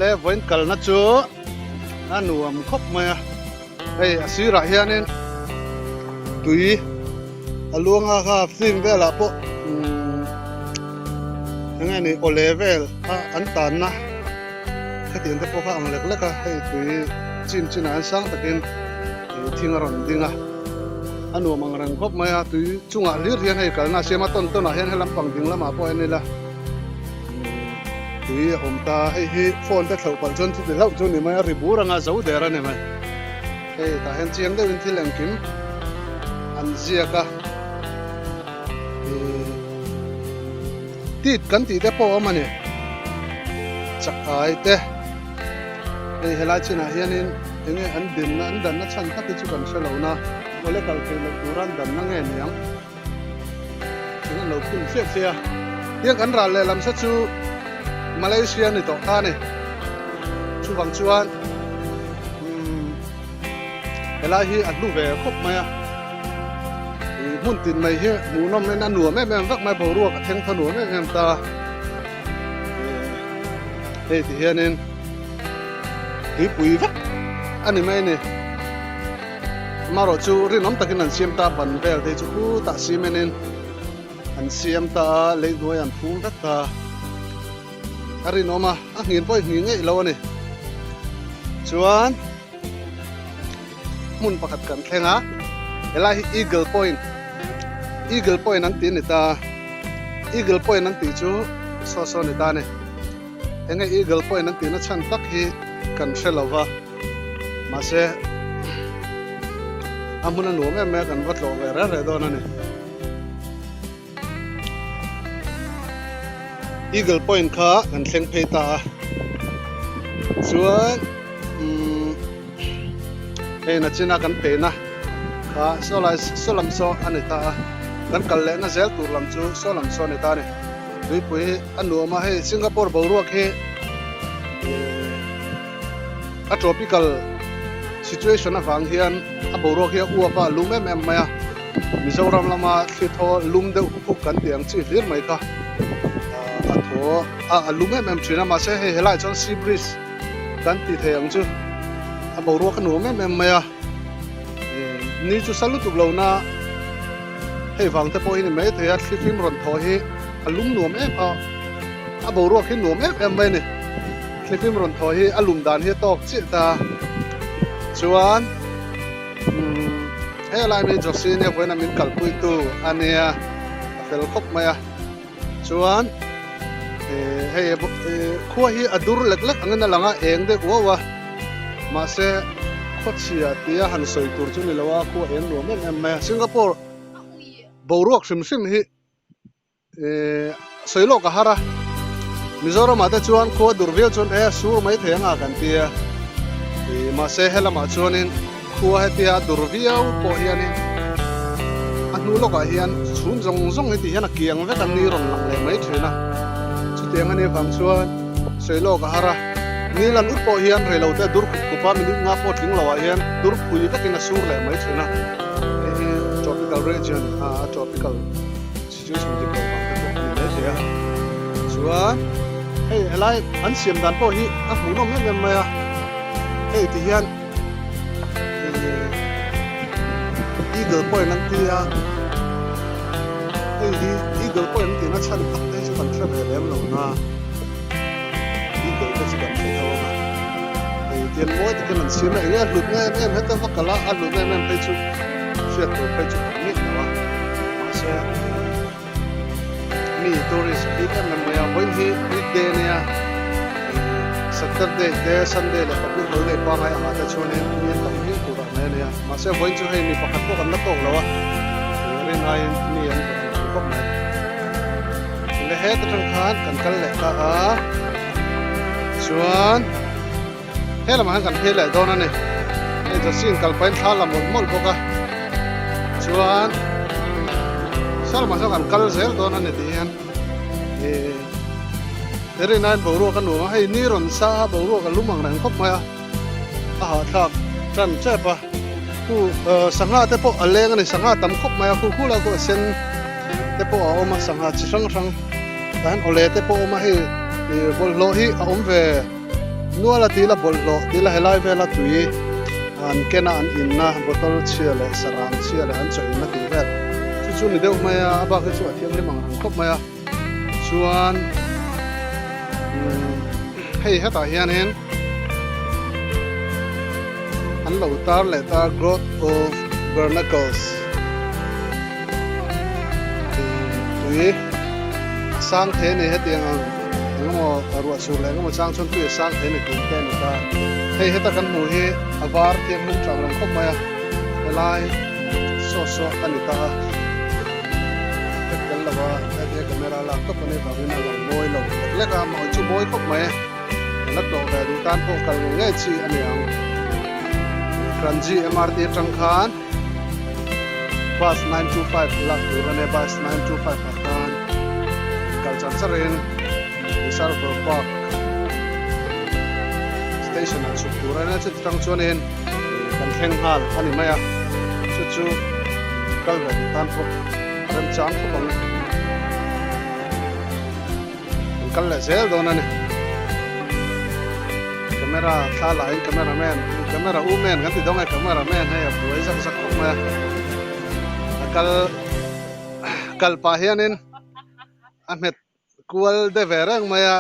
Le vawiin kalna chu a nuam khawp mai a, hei a sirah hianin tui a luang a kha film velah pawh umm eng nge ni awle vel a an tanna hetiang te pawh kha ang lek lek a, hei tui chin chinah hian sang takin thing a rawn ding a, a nuam ang reng khawp mai a, tui chungah hlir hian hei kalna a siam a, tawn tawnah hian helam pang ding lamah pawh en ila. Tui a awm ta, hei hi phone te thlauh palh chuan chuti hlauh chu ni mai a, ri bur anga zo der a ni mai. Hei tah hian chiang deuhin thil engkim an ziak a, ihh tit kan tih te pawh a awm a ni, chak ai te hei helai chinah hianin enge an dinna an danna chhan tak hi chu kan hre lo na, awle kal theih loh tura an danna nge niang. Thing an lo phun hliah hliah a, tiang kan ral leh lam se chu Malaysia ni tawh ta a ni. Chuvang chuan umm helai hi a hlu ve khawp mai a, ih hmun tin mai hi hmuhnawm in a nuam em em vek mai boruak a thleng tha nuam em em ta a, ih hei ti hianin tuipui vek a ni mai a ni. Amaherawh chu rinawm takin an siam ta ban vel te chu khutah cement in an siam ta a, lei hnuai an phum vek ta a rinawm a, a nghin pawh i nghin ngeih lo a ni. Chuan hmun pakhat kan thleng a, helai hi Eagle Point, Eagle Point an tih a ni ta, Eagle Point an tih chu saw saw a ni ta a ni. Enge Eagle Point an tihna chhan tak hi kan hre lo va. Mahse, a hmun a nuam em mai a, kan va tlawh ve reng reng dawn a ni. Eagle Point kha kan thleng phei ta a, chuan umm hei nachina kan peina kha saw lai saw lam saw a ni ta a, kan kal lehna zel tur lam chu saw lam saw a ni ta a ni. Tuipui hi a nuam a, hei Singapore boruak hi A tropical situation avang hian a boruak hi a uap a, a lum em em mai a, Mizoram lama thli thaw lum deuh huk kan tih ang chi hlir mai kha a thaw a, a lum em em thin a, mahse hei helaiah chuan sea breeze kan tih theih ang chu a boruak a nuam em em mai a, ni chu sa lutuk lo na hei vang te pawh hi ni mai thei a, thli fim rawn thaw hi a lum nuam em a, a boruak hi nuam em em mai a ni. Thlifim rawn thaw hi a lum dan hi a tawk chiah ta chuan umm helai mi Josie nia vawiin a min kalpui tu a nia a fel khawp mai a chuan eh hei eh khua hi a dur lek lek angin a lang a eng deuh uau a mahse khawchhia tia han sawi tur chu ni lo a khua eng nuam em em mai a Singapore boruak hrim hrim hi. Ehh sawi lawk a har a, Mizoramah te chuan khua dur viau chuan e sur mai thei anga kan ti a, ih mahse helamah chuanin khua hetia dur viau pawh hianin a hnu lawkah hian chhum zawng zawng hi tih hian a kiang vek an ni rawn lang leh mai thin a, chutiang a nih vang chuan sawi lawk a har a, ni lan ut pawh hian reilote dur khup khup a minute nga pawh tling loah hian dur phui vekin a sur leh mai thin a, hei hi tropical region a tropical. Chu chhun dik loh vang te pawh a ni mai thei a. Chuan hei helai an siam dan pawh hi a hmuhnawm em em mai a. Hei ti hian ihh eagle point an ti a. Hei hi eagle point an tihna chhan tak te hi chu kan hre ve lem lo na. Eagle te chu kan hre tho ang a. Hei tiang mawi takin an siam a, enge a hlut na em em heta va kal a, a hlut na em em phei chu. Hriat tur phei chu tam miah lo a, mahse mi tourist bik em em mai a, vawiin hi weekday a nia, ih Saturday te Sunday leh public holiday pangngai angah te chuanin mi an tam viau tur ah mai a nia, mahse vawiin chu hei mi pakhat pawh kan la tawk lo a, ih rinaiin mi an ve ang khawp mai. Le het atang khan kan kal leh ta a, chuan. He lamah hian kan phei leh dawn a ni. Hei jersey in kal pahin thla la mawlh mawlh bawk a. Chuan saw lamah sawn kan kal zel dawn a ni tih hian ih he rinaiin boruak a nuam a, hei ni rawn sa a boruak a lum ang reng khawp mai a, a hahthlak tan tep a. Khu sangha te pawh a leng a ni, sangha tam khawp mai a, khu khu lai pawh a sen te pawh a awm a, sangha chi hrang hrang tah hian awle te pawh a awm a, hei ih bawlhhlawh hi a awm ve. Nual a tila bawlhhlawh tila helai vela tui an ken a an inna bottle chhia leh sarang chhia leh an chaw inna tih vel chu chu ni deuh mai a, a bak hi chu a thianghlim ang reng khawp mai a chuan umm hei hetah hianin an lo tar leh ta growth of barnacles tui a sang thei a ni hetiang ang engemaw ruah chhur leh engemaw chang chuan tui a sang thei a ni tih te a ni ta. Hei heta kan hmuh hi a var thianghlim tang reng khawp mai a, helai saw saw a ni ta a, hek tel lo a hetia camera lak tawp a nih vangin a lang mawi lo lek lek a, mahni chu mawi khawp mai a la tlawh ve duh tan pawh kal ngei ngei chi a ni ang. Kranji MRT atang khan. Bus 925 lak tur a nia, bus 925 ah khan kal char char in Reservoir Park station ah chhuk tur a nia, chuti tang chuanin kan thleng nghal a ni mai a, chu chu kal ve duh tan pawh remchang khawp ang. Kan kal leh zel dawn a ni. Camera thla lah in camera man camera u man kan ti dawn nge camera man hei a buai zak zak khawp mai a. A kal kal pah hianin a hmet kual de ve reng mai a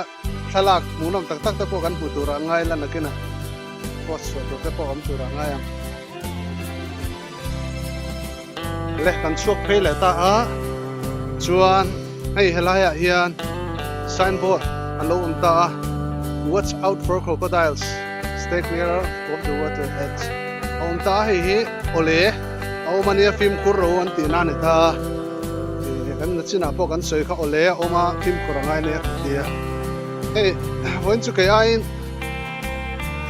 thlalak hmuhnawm tak tak te pawh kan hmu turah ngai la nakin a post chhuah tur te pawh awm turah ngai ang. Le kan chhuak phei leh ta a chuan hei helaiah hian signboard a lo awm ta a watch out for crocodiles stay clear of the water edge a awm ta a hei hi awle a awm ania fimkhur ro an tihna a ni ta a ih kan nachinah pawh kan sawi kha awle a awm a fimkhur a ngai ania kan ti a hei vawiin chu kei aiin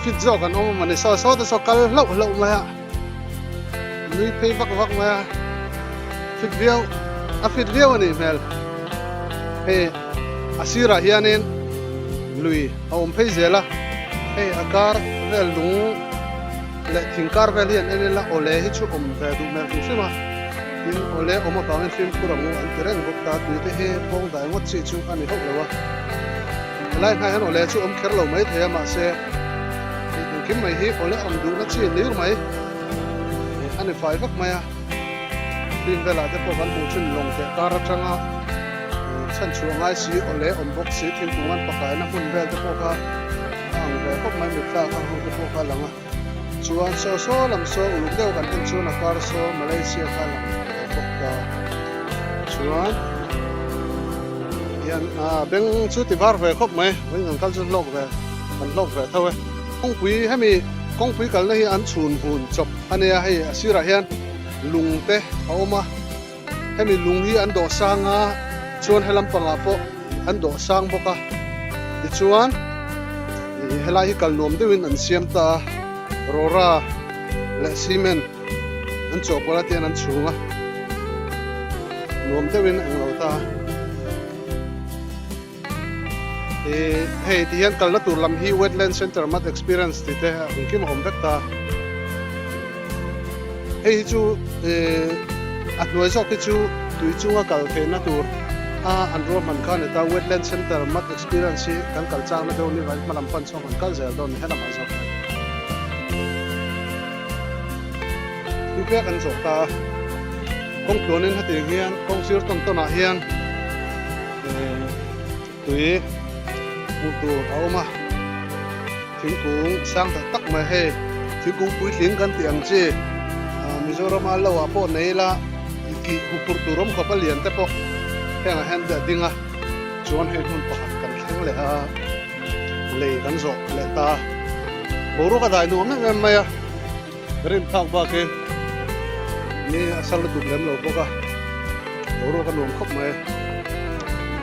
fit zawk an awm a ni saw saw te saw kal hlauh hlauh mai a. Nui phei vak vak mai a, fit viau a fit viau a nih hmel. Hei a sirah hianin lui a awm phei zel a, hei a kar vel lung leh thing kar vel hi an en ila awle hi chu awm ve duh hmel hrim hrim a, tin awle awm avangin fimkhur ang u an ti reng bawk ta, tui te hi pawng dai ngawt chi chu a ni hauh lo a, helai hnai hian awle chu awm kher lo mai thei a mahse. Hei engkim mai hi awle awm duhna chi lir mai a ni fai vak mai a, film velah te pawh kan hmuh thin lawng teh kar atanga chhan chhuah ngai si awle awm bawk si thingkung an pakaina hmun vel te pawh kha a ang ve khawp mai mitla kha ho te pawh kha a lang a, chuan saw saw lam saw uluk deuh kan en chuan a kar saw Malaysia kha a lang ve bawk ta chuan hian beng chu ti var ve khawp mai vawiin kan kal chu hlawk ve. Kan hlawk ve tho e. Kawngpui hemi kawngpui kalna hi an chhun vun chawp a nia hei a sirah hian lung te a awm a hemi lung hi an dawh sang a chuan helam pangah pawh an dawh sang bawk a tichuan ih helai hi kal nuam deuhin an siam ta a rawra leh cement an chawhpawlh a tian an chhung a nuam deuhin a englo ta a. Ih hei ti hian kalna tur lam hi wetland center mud experience tih te engkim a awm vek ta hei hi chu ih a hnuai zawk hi chu tui chunga kal theihna tur a an ruahman kha a ni ta wetland center mud experience hi kan kal chakna deuh ni vai hma lam pan chhuak an kal zel dawn a ni helamah zawk hian tui kan zawh ta a kawng tluanin hetiang hian kawng sir tawn tawn ah hian. Tui hmuh tur a awm a, thingkung sang tak tak mai hei thingkung puitling kan tih ang chi Mizorama lo ah pawh nei ila tih huphurh tur awm khawp a lian te pawh hengah hian a ding a, chuan hei hmun pakhat kan thleng leh a lei kan zawh leh ta boruak a dai nuam em em mai a rin phak bakin ni a sal lutuk lem lo bawk a boruak a nuam khawp mai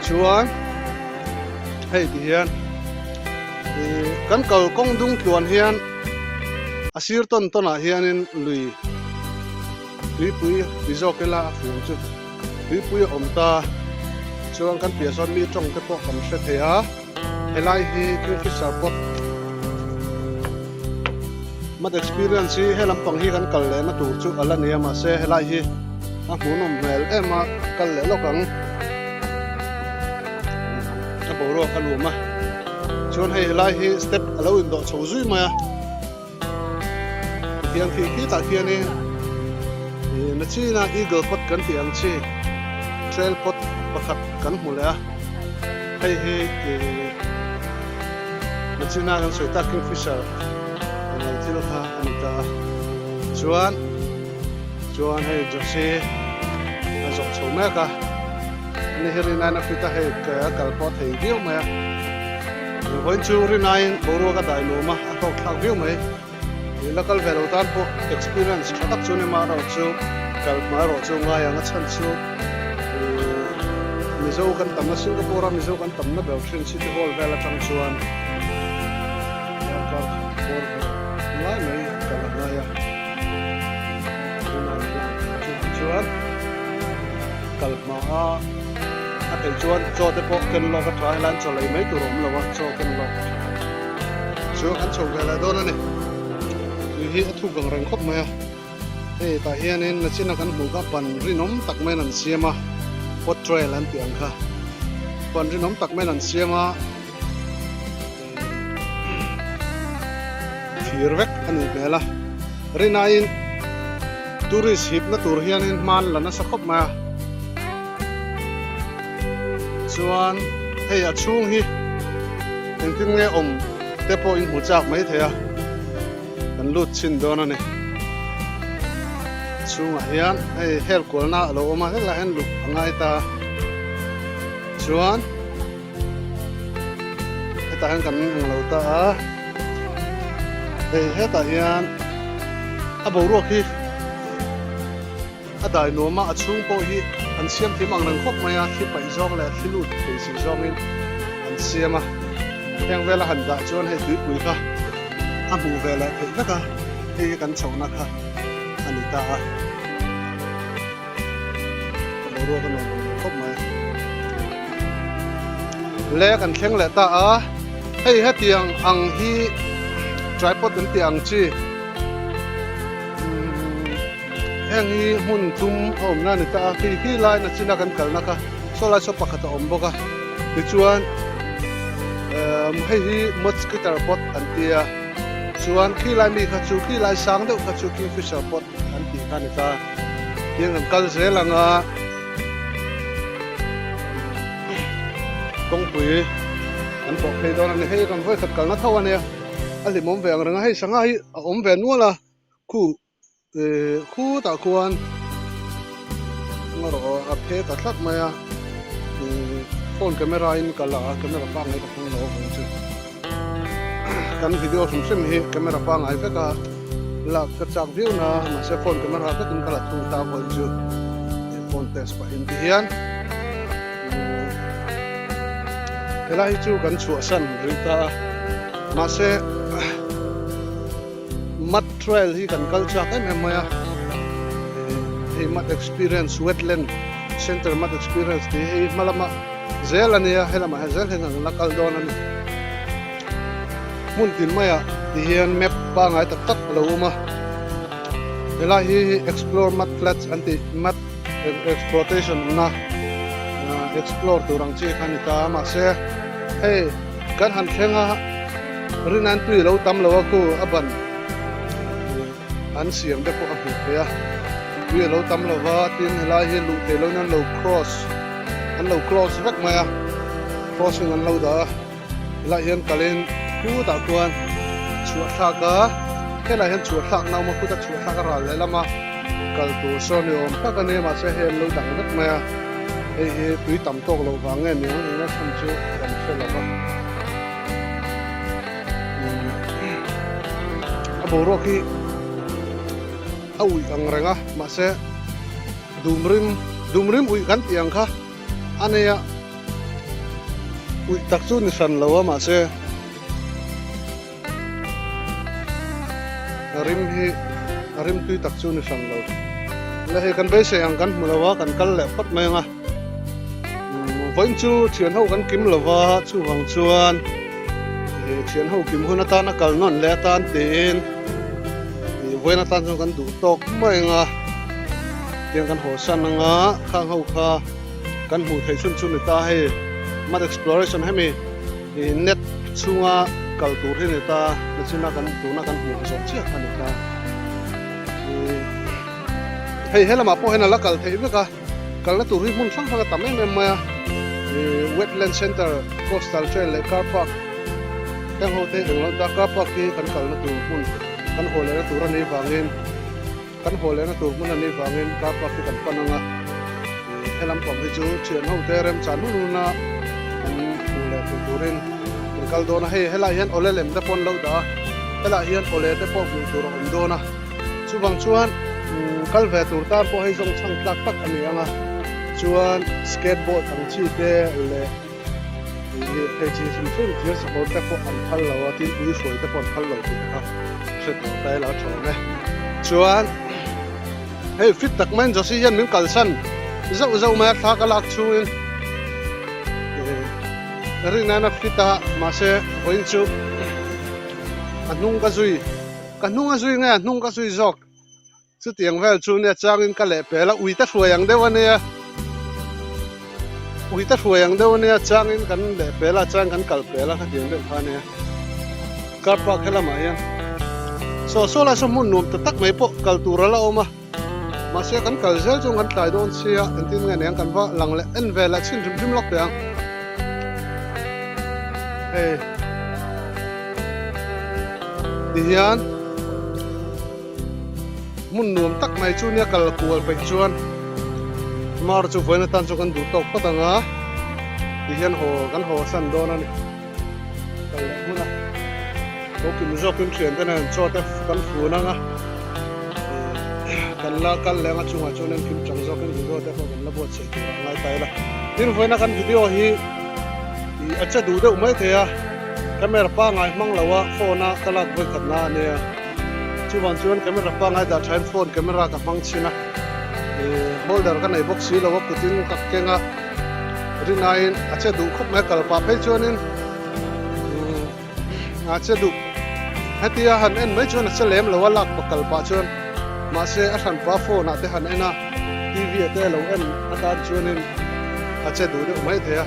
chuan hei ti hian ih kan kal kawng dung tluan hian a sir tawn tawn ah hianin lui tuipui ti zawk ila a fur chu tuipui a awm ta chuan kan piah sawn mi tawng te pawh kan hre thei a. Helai hi Kingfisher pawt Mud experience hi he lampang hi kan kal lehna tur chu a la ni a mahse helai hi a hmuhnawm hmel em a kal leh lawk ang a boruak a lum a. Chuan hei helai hi step a lo indawh chho zui mai a. Tihian khi khitah khianin ih nachina eagle pot kan tih ang chi trail pot pakhat kan hmu leh a. Hei hi ih nachina kan sawi tak kingfisher eng thil kha a ni ta a. Chuan chuan hei Joshi a zawh chho mek a. Ani hi rinaiin a fit a, hei a kal pawh thei viau mai a. Vawiin chu rinaiin boruak a dai nuam a, a hlawk thlak viau mai. Ih la kal ve lo tan pawh experience tha tak chu ni mah erawh chu kal hma erawh chu ngai ang a chhan chu ih Mizo kan tamna Singapore a Mizo kan tamna ber thin City Hall vel atang chuan darkar khat bawr vel ngai mai kal a ngai a. Rinaiin a hlawk thlak chu chuan. Kal hma a a theih chuan chaw te pawh ken lawk a tha helai an chaw lei mai tur a awm lo a chaw ken lawk a tha chu an chho ve leh dawn a ni tui hi a thuk ang reng khawp mai a hei tah hianin nachina kan hmuh kha ban rinawm tak maiin an siam a pot trail an tih ang kha ban rinawm tak maiin an siam a thir vek a nih hmel a rinaiin tourist hipna tur hianin hman la nasa khawp mai a chuan hei a chhung hi engtin nge awm te pawh in hmu chak mai thei a kan lut chhin dawn a ni chhungah hian hei hel kualna a lo awm a helaiah hian luh a ngai ta chuan. Hetah hian kan eng lo ta a, hei hetah hian a boruak hi a dai nuam a, a chhung pawh hi an siam thiam ang reng khawp mai a, thli paih zawng leh thli lut thei si zawngin an siam a, heng vela han dah chuan hei tuipui kha a hmuh ve leh theih vek a, hei hi kan chhohna kha a ni ta a. Ka boruak a nuam ang reng khawp mai. Le kan thleng leh ta a, hei hetiang ang hi tripod an tih ang chi heng hi hmun tum a awmna a ni ta a, khi khi lai na china kan kalna kha saw lai saw pakhat a awm bawk a, tichuan hei hi mosquiter pot an tia chuan khi lai mi kha chu khi lai sang deuh kha chu kingfisher pot an tih kha a ni ta. Tiang kan kal zel ang a kawngpui kan pawh phei dawn a ni hei kan vawikhat kalna tho a nia a hlimawm ve ang reng a hei sangha hi a awm ve nual a khu eh khutah khuan erawh a phe ta tlat mai a ih phone camera in ka la a camera pangngai ka hmang lo avang chu. Kan video hrim hrim hi camera pangngai vek a lak ka chak viau na mahse phone camera vekin ka la thung ta vawi chu phone test pahin ti hian helai hi chu kan chhuahsan rih ta a mahse mud trail hi kan kal chak em em mai a hei mud experience wetland center mud experience tih hei hma lama zel a nia helamah hian zel hian an la kal dawn a ni hmun tin maiah ti hian map pangai tak tak a lo awm a helai hi explore mud flats an tih mud exploitation na explore tur ang chi kha a ni ta a mahse hei kan han thleng a rin an tui lo tam lo a khu a ban an siam te pawh a hmuh theih a tui a lo tam lo va tin helai hi luh theih loin an lo cross an lo close vek mai a crossing an lo dah a helaiah hian kalin khutah khuan chhuah thlak a helaiah hian chhuah thlak na awm a khuta chhuah thlak a ral leh lam a kal tur sawn ni awm tak a ni mahse hei an lo dang vek mai a hei hi tui tam tawk loh vang nge niang eng a chhan chu kan hre lo va. A boruak hi a uih ang reng a mahse dum rim dum rim uih kan tih ang kha a nei a uih tak chu ni hran lo a mahse a rim hi a rim tui tak chu ni hran lo le hei kan beisei ang kan hmu lo a kan kal leh phawt mai ang a. Vawiin chu thian ho kan kim lova chuvang chuan ih thian ho kim hun atana kal nawn leh atan tiin ih vawiin atan chuan kan duh tawk mai ang a tiang kan haw san ang a khang ho kha kan hmuh theih chhun chu ni ta hei mud exploration hemi ih net chhunga kal tur hi a ni ta, nachina kan tuna kan hmuh zawh chiah kha a ni ta. Hei helamah pawh hian a la kal theih vek a, kalna tur hi hmun hrang hrang a tam em em mai a, wetland center, coastal trail leh car park heng ho te englo ta car park hi kan kalna tur hmun kan haw lehna tur a nih vangin kan haw lehna tur hmun a nih vangin car park hi kan pan ang a, helam pang hi chu thian ho te remchan hun hun a kan hmuh leh theih turin kan kal dawn a, hei helaiah hian awle lem te pawh an lo dah a, helaiah hian awle te pawh hmuh tur a awm dawn a. Chuvang chuan kal ve tur tan pawh hei zawng chhang tlak tak a ni ang a, chuan skateboard ang chi te leh lirthei chi hrim hrim thir sakawr te pawh an phal lo a, tin ui hruai te pawh an phal lo tih te kha hre tur ta ila a tha awm e. Chuan hei fit tak maiin Josie hian min kalsan zauh zauh mai a, thla ka lak chhungin rinna a fit a, mahse vawiin chu a hnung ka zui. Ka hnung a zui nge a hnung ka zui zawk? Chutiang vel chu nia changin ka leh pel a, ui te hruai ang deuh a nia. Ui te hruai ang deuh a nia changin kan leh pel a, chang kan kal pel a khatiang deuh kha a nia. Car park helamah hian saw saw lai saw hmun nuam ta tak mai pawh kal tur a la awm a. Mahse kan kal zel chuan kan tlai dawn sia, engtin nge niang kan va lang leh en ve leh chhin hrim hrim lawk teh ang. Hei tihian hmun nuam tak mai chu nia kal kual peih chuan mar chu vawiin atan chuan kan duh tawk phawt ang a, tihian haw kan haw san dawn a ni. Kal leh hmun a lo kim zawkin thian te nen chaw te kan fun ang a kan la kal leng a chungah chuan in kim chang zawkin video te pawh kan la buatsaih tur a ngai ta ila tin vawiina kan video hi a che duh deuh mai thei a camera pangai hmang lo a phone a ka lak vawi khat na a nia chuvang chuan camera pangai dah thain phone camera ka hmang chhin a holder ka nei bawk si lo a kutin ka keng a. Rinaiin a che duh khawp mai a kal pah phei chuanin a che duh hetia han en mai chuan a che lem lo a lak pa kal pah chuan mahse a hran pa phone ah te han en a T V ah te a lo en atan chuanin a che duh deuh mai thei a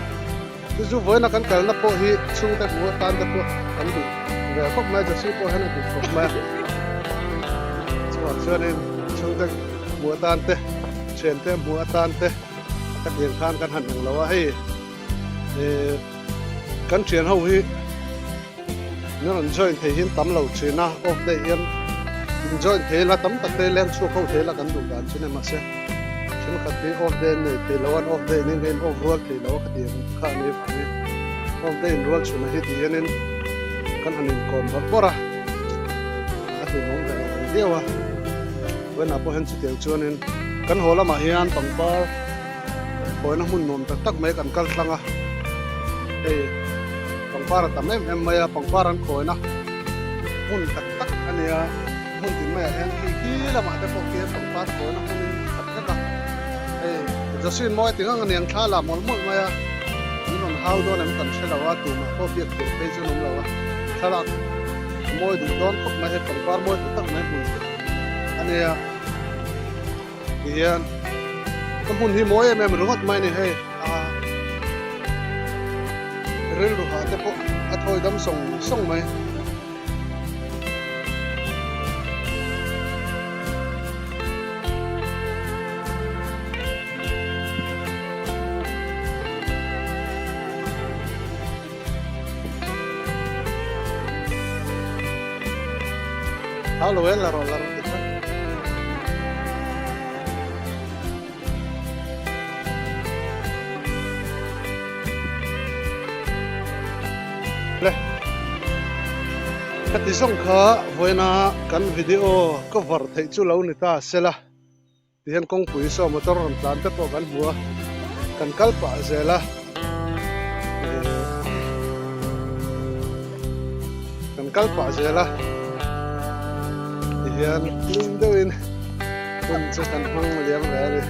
chu chu vawiina kan kalna pawh hi chhungte hmuh atan te pawh kan duh ve khawp mai a Josie pawh hian a duh khawp mai a chuvang chuanin chhungte hmuh atan te thiante hmuh atan te. Ka tiang khan kan han eng lo a hei eh kan thian ho hi min rawn join thei hian tam lo thin a off day hian in join thei la tam tak te leng chhuak ho thei la kan duh dan chu ni mahse thenkhat hi off day an nei thei lo an off day nen hian off rual thei lo a ka tiang kha a nih vangin off day in rual chhunah hi ti hianin kan han inkawm bawrh bawrh a a hlimawm ve ang viau a. Vawiinah pawh hian chutiang chuanin kan haw lamah hian pangpar hawina hmun nuam tak tak mai kan kal tlang a, hei pangpar a tam em em mai a, pangpar an khawina hmun tak tak a nia, hmun tin maiah hian khi khi lamah te pawh khian pangpar khawina hmunin khat vek a, hei Josephine mawi ti ngang a niang thla la mawlh mawlh mai a, min rawn hau dawn em kan hre lo a, tumah pawh biak tur phei chu an awm lo a, thlalak a mawi duh dawn khawp mai, hei pangpar mawi tak tak mai hmun. A nia tihian ka hmun hi mawi em em ringawt mai a ni hei a rilru hah te pawh a thawi dam sawng sawng mai. Thau lo e la rawh la rawh ti kha. Le. Ka ti zawng kha vawiina kan video cover theih chu lo ni ta sela. Tihian kawngpui saw motor rawn tlan te pawh kan hmu a, kan kal pah zel a, kan kal pah zel a, tihian hlim deuhin hun chu kan hmang liam ve a ni.